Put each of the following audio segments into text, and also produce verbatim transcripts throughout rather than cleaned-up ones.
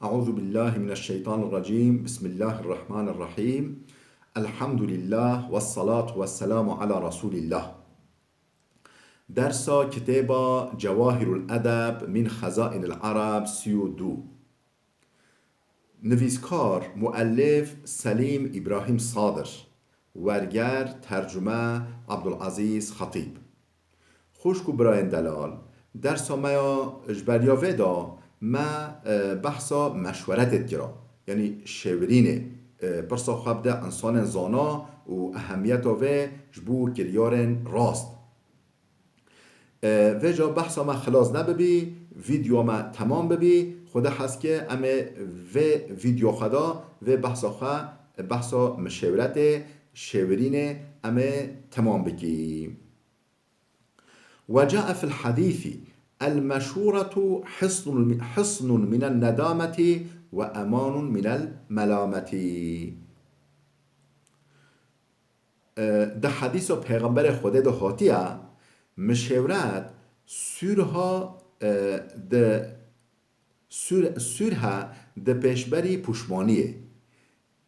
أعوذ بالله من الشيطان الرجيم. بسم الله الرحمن الرحيم. الحمد لله والصلاة والسلام على رسول الله. Dersa kitêba Cewahirul Edeb min Xezainil Ereb sî û du. Nivîskar, muellif Selîm Îbrahîm Sadir. Werger, tercume Abdulazîz Xetîb. Xwişk û birayên delal, dersa me ya ji beriya vê de me, e, behsa meşweretê dikira. Yanî şêwirînê, e, pirsa xwe bide insanên zana û ehemiyeta vê ji bo kiryarên rast. E, vêca behsa me xilas nebibî, vîdyoya me temam bibî, Xwedê hez ke em ê vê vîdyo xwe de, vê behsa xwe, behsa mişêwretê, şêwirînê em ê temam bikî. وجاء في الحديث: المشورة حصن، حصن من الندامة وأمان من الملامة. E, di hedîsa Pêxemberê Xwedê de hatiye, mişêwret sûrha, e, di sûr-, sûrhe di pêşberî pûşmaniyê.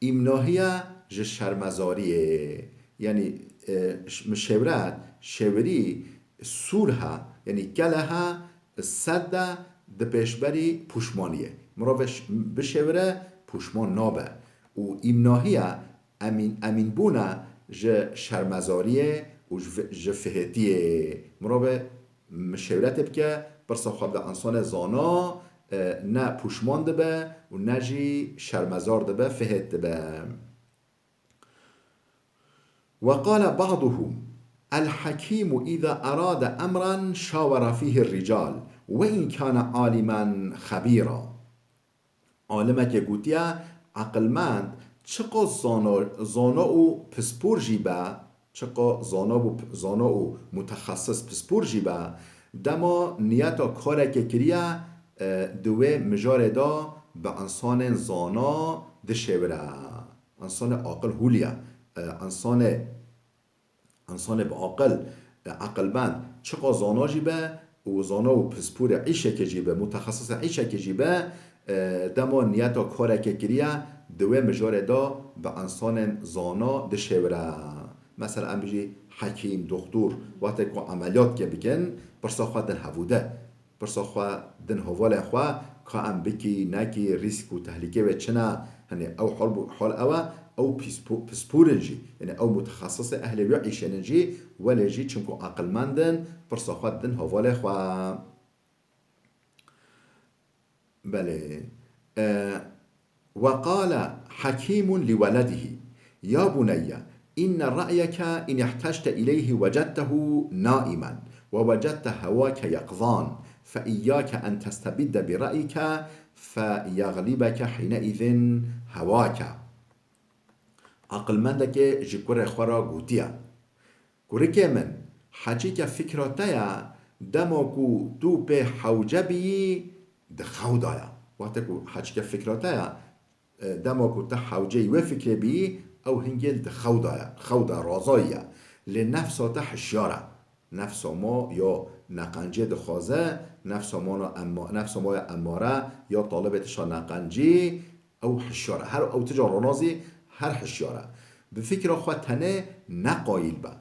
Îmnahiya ji şermezariyê. Yanî, e, ş-, mişêwret, şêwirî, sûrha, yanî keleha, sedde di pêşberî pûşmaniyê. Mirov ş-, bişêwire, pûşman nabe. Û îmnahiya emîn, emînbûna ji şermezariyê û ji fi-, ji fihêtiyê. Mirov mişêwretê bike, pirsa xwe bide insanê zana, e, ne pûşman dibe û ne jî şermezar dibe, fihêt dibe. وقال بعضهم: الحكيم إذا أراد أمرا شاور فيه الرجال وإن كان عالما خبيرا. Alimekê gotiye, eqilmend çiqas zana, zana û pispor jî be, çiqas zana û, zana û mutexesis pispor jî be, dema niyeta karekê kiriye, e, di wê mijarê de bi insanên zana dişêwire. Însanê aqil hûliye, e, însanê, însanê bi aqil, e, eqilmend, çiqas zana jî be û zana û pispûrê îşekê jî be, mutexesisê îşekê jî be, e, dema niyeta karekê kiriye, di wê mijarê de bi însanên zana dişêwire. Mesela em bijî hekîm, doxtor, wextê ku emeliyat ke bikin, pirsa xwe din hevûde. Pirsa xwe din hevalên xwe, ka em bikî, nekî, rîsk û tehlîkê wê çi ne? Hinê ew hol bû, hol ew e, ew pîspo-, pispor in jî. Yanî ew mutexesisê ehlê wê îşên in jî, welê jî çimku aqilmend in, pirsa xwe din hevalê xwe. Belê. E, وقال حكيم لولده: يا بني، إن رأيك إن احتجت إليه وجدته نائما، ووجدت هواك يقظان، فإياك أن تستبد برأيك فيغلبك حينئذ هواك. Aqilmendekê ji kurê xwe re gotiye: Kurikê min, heçîke fikra te ye, dema ku tu pê hewce bîyî, di xew de ye. Wextê ku heçîke fikra te ye, e, dema ku te hewceyî wê fikrê bîyî, ew hingê li di xew de ye, xew de razayî ye. Lê nefsa te hişyar e. Nefsa ma ya neqencê dixwaze, nefsa ma na emma-, nefsa ma ya emmare ya talibê tişa neqencî, ew hişyar e. Her ew tija ronazî her hişyar e. Bi fikra xwe tenê neqayîl be.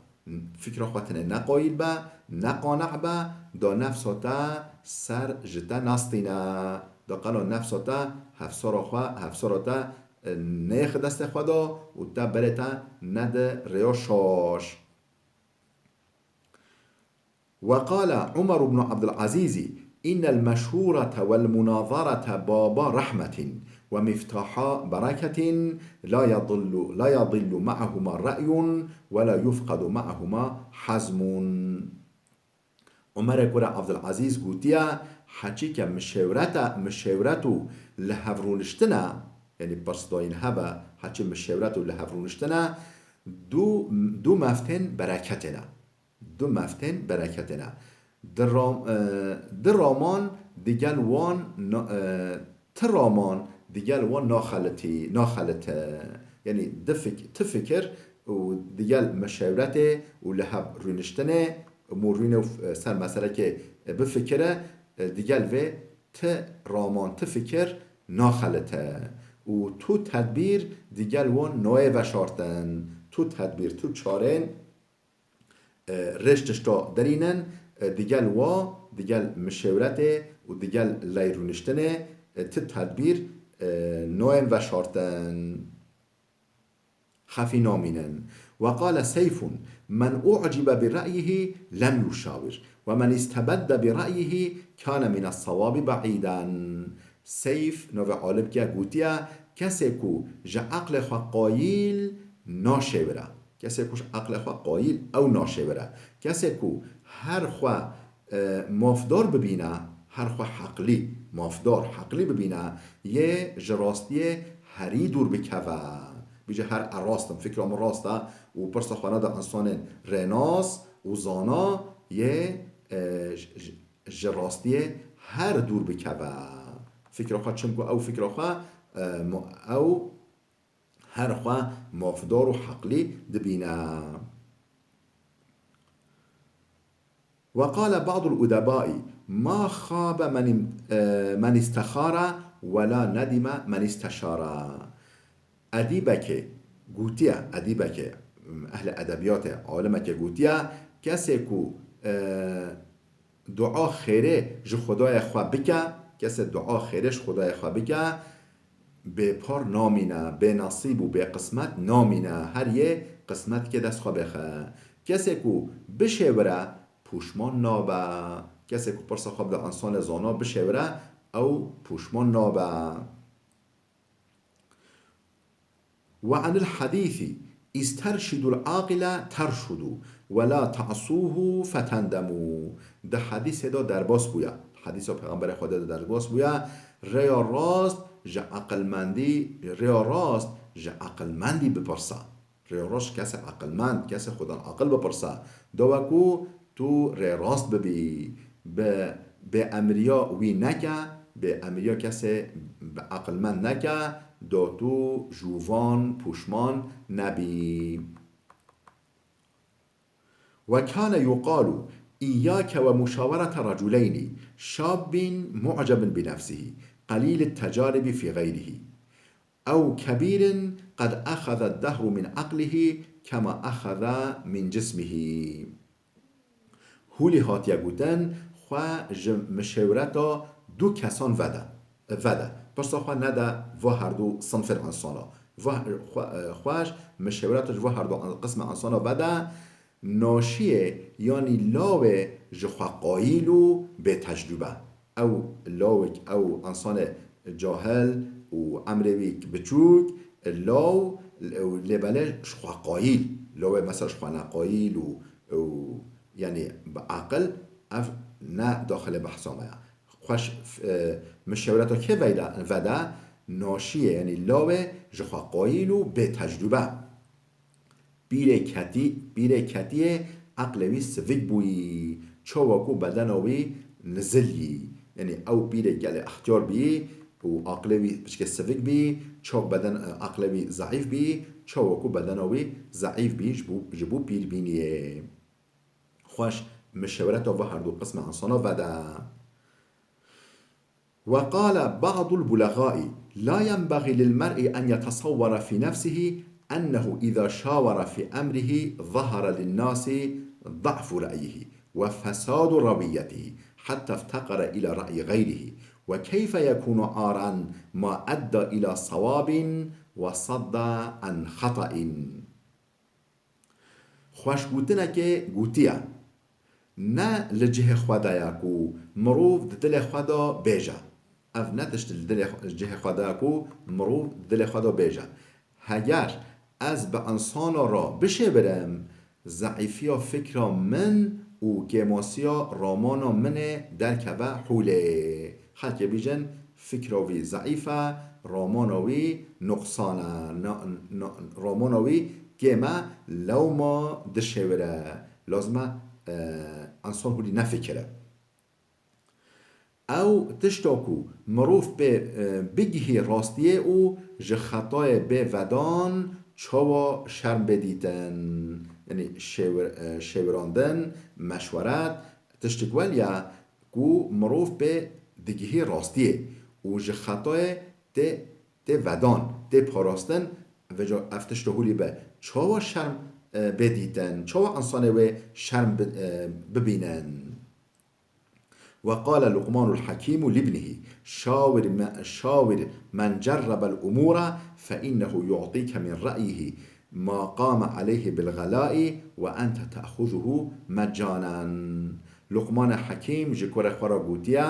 Fikra xwe tenê neqayîl be, neqaneh be, da nefsa te ser ji te nastîne. Da qelo nefsa te hevsara xwe, hevsara te, e, neyêxe destê xwe da û te berê te nede rêya şaş. وقال عمر بن عبد العزيز: إن المشورة والمناظرة بابا رحمة ومفتاحا بركة، لا يضل، لا يضل معهما رأي ولا يفقد معهما حزم. Umerê kurê Abdulazîz gotiye, heçîke mişêwreta, mişêwret û li hev rûniştine, yanî pirsdayîn hebe, heçî mişêwret û li hev rûniştine, du, du meftên bereketê ne. Du meftên bereketê ne. Di ram-, e, di raman digel wan na-, e, ti raman digel wan naxelitî, naxelite. Yanî di fik-, ti fikir û digel mişewretê û li hev rûniştinê, mûrûnê û f-, ser meselekê bifikire, digel vê ti raman, ti fikir naxelite û tu tedbîr digel wan nayê veşartin. Tu tedbîr, tu çarên, e, rêş tişta derînin, e, digel wa, digel mişêwretê û digel leyrûniştinê, e, tu tedbîr, e, nayên veşartin. Xefî namînin. Ve qale Seyfun, "Men u'cibe bi re'yihi lem yuşawir. Ve men istebedde bi re'yihi kane mine sewabi be'îden." Seyf, navê alimke, gotiye, kesê ku ji eqlê xwe qayîl naşêwire. Kesê ku ji eqlê xwe qayîl ew naşêwire. Kesê ku her xwe e, mafdar bibîne, her xwe heqlî, mafdar, heqlî bibîne, yê ji rastiyê herî dûr bikeve. Bîje her e rast im, fikra min rast e û pirsa xwe neda insanên rênas û zana yê, e, ji, ji, ji rastiyê her dûr bikeve. Fikra xwe, çimku ew fikra xwe, e, mu-, ew her xwe mafdar û heqlî dibîne. Ve qale ba'dul udebai, "Ma xabe men im-, e, men istexare ve la nedime men isteşare." Edîbekê gotiye, edîbekê, ehlê edebiyatê, alimekê gotiye, kesê ku, e, dua xêrê ji Xwedayê xwe bike, kesê dua xêrê ji Xwedayê xwe bike, bêpar namîne, bênesîb û bêqismet namîne, her yê qismetkê dest xwe bêxe. Kesê ku bişêwire, pûşman nabe. Kesê ku pirsa xwe bide ensanê zana bişêwire, ew pûşman nabe. Ve anil hadîsî, "İsterşidul aqile terşudu ve la ta'suhu fetendemu." Di hadîsê de derbas bûye. Hadîsa Pêxemberê Xwedê de derbas bûye. Rêya rast ji eqilmendî, rêya rast ji eqilmendî bipirse. Rêya rast kesê eqilmend, kesê xwedan aqil bipirse. Dawa ku tu rêrast bibî, bi, bêemriya wî neke, bêemriya kesê bi eqilmend neke, da tu jûvan, pûşman nebî. Ve kâne yuqalu, "İyyâke ve muşawerete raculeyni, şabbin mu'cebin bi nefsihi, qelîlit tecaribi fi gayrihi." Ew kebîrin qed exezed dehru min eqlihî kema exeze min cismihî. Hûlî hatiye gotin, xwe ji mişêwreta du kesan vede, vede. Pirsa xwe nede va herdu sinfên insana. Va, xwe, xwe ji mişêwreta ji va herdu qismê insana vede. Naşiyê, yanî lawê ji xwe qayîl û bêtecrûbe. Ew lawek, ew insanê cahil û emrê wî biçûk, law, lê belê ji xwe qayîl. Lawê mesela ji xwe neqayîl û, û, yanî bi aqil, ev ne daxilê behsa me ye. Xweş, e, mişewreta kê veyda, vede, naşiyê, yanî lawê ji xwe qayîl û bêtecrûbe. Pîrê ketî, pîrê ketiyê eqlê wî sivik bûyî, çawa ku bedena wî nizil yî. Yanî ew pîrê gelê extiyar bîyî û aqlê wî piçkê sivik bî, çawa beden, eqlê wî zeîf bî, çawa ku bedena wî zeîf bî, ji bo, ji bo pîr bîniyê. Xweş, mişewreta va herdu qismê insana vede. وقال بعض البلغاء: لا ينبغي للمرء أن يتصور في نفسه أنه إذا شاور في أمره ظهر للناس ضعف رأيه وفساد رويته حتى افتقر إلى رأي غيره، وكيف يكون عارا ما أدى إلى صواب وصد عن خطأ. Xweşgotinekê gotiye, ne li cihê xwe de ye ku mirov di dilê xwe de bêje. Ev ne tişt li dilê xwe, cihê xwe de ye ku mirov di dilê xwe de bêje. Heger ez bi insana re bişêwirim, zeîfiya fikra min û kêmasiya ramana min ê derkeve holê. Xelkê bêjin, fikra wî zeîf e, ramana wî nuqsan e, na, na, ramana wî kêm e, lewma dişêwire. Lazim e, e, insan holî nefikire. Ew tişta ku mirov pê, e, bigihî rastiyê û ji xetayê bê vedan, çawa şerm bê dîtin? Yanî şêwir-, e, şêwirandin, meşweret, tiştik welî ye ku mirov pê digihî rastiyê û ji xetayê tê, tê vedan, tê parastin, vêca ev tişt holî be. Çawa şerm, e, bê dîtin? Çawa insanê wê şerm bi-, e, bibînin? وقال لقمان الحكيم لابنه: شاور ما-، شاور من جرب الأمور فإنه يعطيك من رأيه ما قام عليه بالغلاء وأنت تأخذه مجانا. Luqmanê Hekîm ji kurê xwe re gotiye: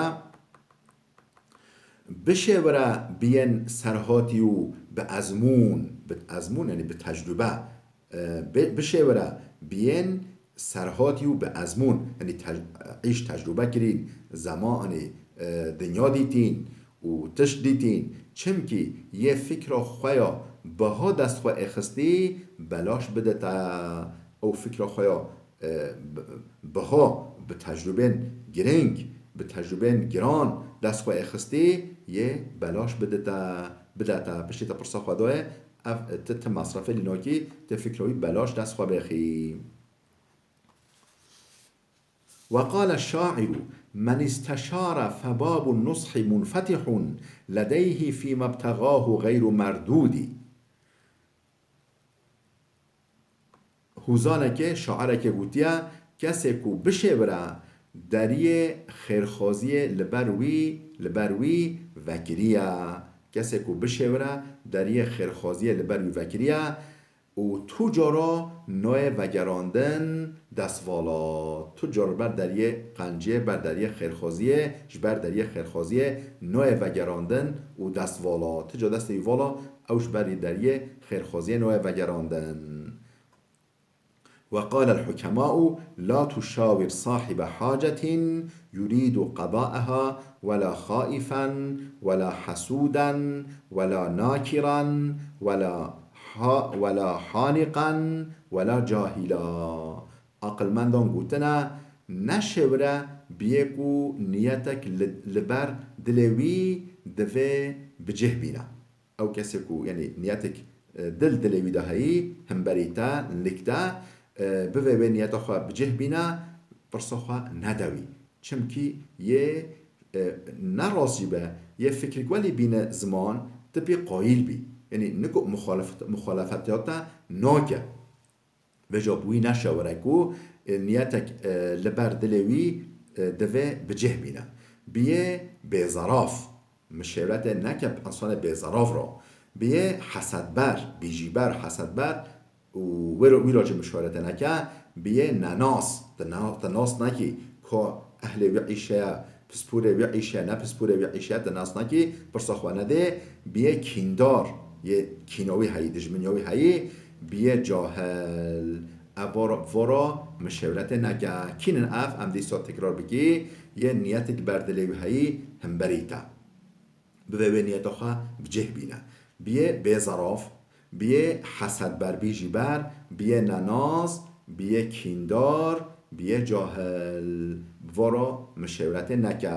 Bişêwire biyên serhatî û bi ezmûn, bi ezmûn, yanî bi tecrûbe, e, bi-, bişêwire biyên serhatî û bi ezmûn, yanî tej-, îş tecrûbe kirîn, zemanê, e, dinya dîtîn û tişt dîtîn, çimkî yê fikra xwe ya biha dest xwe êxistî belaş bidite. Ew fikra xwe ya e, bi-, biha, bi tecrûbên girîng, bi tecrûbên giran dest xwe êxistî, yê belaş bidite, bidete. Piştî te pirsa xwe daye, ev, ti, ti mesrefê lê nakî, ti fikra wî belaş dest xwe bêxî. وقال الشاعر: من استشار فباب النصح منفتح لديه فيما ابتغاه غير مردود. Hûzanekê, şaireke gotiye, kesê ku bişêwire deriyê xêrxwaziyê li ber wî, li ber wî vekiriye. Kesê ku bişêwire deriyê xêrxwaziyê li ber wî vekiriye û tu cara nayê vegerandin destvala. Tu cara li ber deriyê qenciyê, ber deriyê xêrxwaziyê, ji ber deriyê xêrxwaziyê nayê vegerandin û destvala. Tu ca destê wî vala, ew ji ber deriyê xêrxwaziyê nayê vegerandin. وقال الحكماء: لا تشاور صاحب حاجة يريد قضاءها ولا خائفا ولا حسودا ولا ناكرا ولا حا-، ولا حانقا ولا جاهلا. Aqilmendan gotine, neşêwire bi yê ku niyetek li, li ber dilê wî divê bi cih bîne. Ew kesê ku, yanî niyetek, e, dil dilê wî de heyî, hemberî te, lik te, e, bivê wê niyeta xwe bi cih bîne, pirsa xwe nede wî. Çimkî yê, e, nerast jî be, yê fikrik welî bîne ziman, tu pê qayîl bî. Yanî niko muxalefet-, muxalefetiya te nake. Vêca bi wî neşewire ku, e, niyetek, e, li ber dilê wî, e, divê bi cih bîne. Biyê bêzeraf, mişewretê neke bi însanê bêzeraf re. Biyê hesedber, bîjîber, hesedber û wê ro-, wî rojê mişewretê neke, biyê nenas, te na-, te nas nekî, ka ehlê wî îşe ye, pisporê wî îşe, ne pisporê wî îşe, te nas nekî, pirsa xwe nedê, biyê kîndar, yê kîna wî heyî, dijminiya wî heyî, biyê cahil. Ev vora, vora mişewretê neke. Kînin ev, em dîsa tekrar bikî, yê niyetik ber dilê wî heyî, hemberî te. Bivê wê niyeta xwe bi cih bîne. Biyê bêzeraf, biyê hesedber, bîjîber, biyê nenas, biyê kîndar, biyê cahil. Vora mişewretê neke.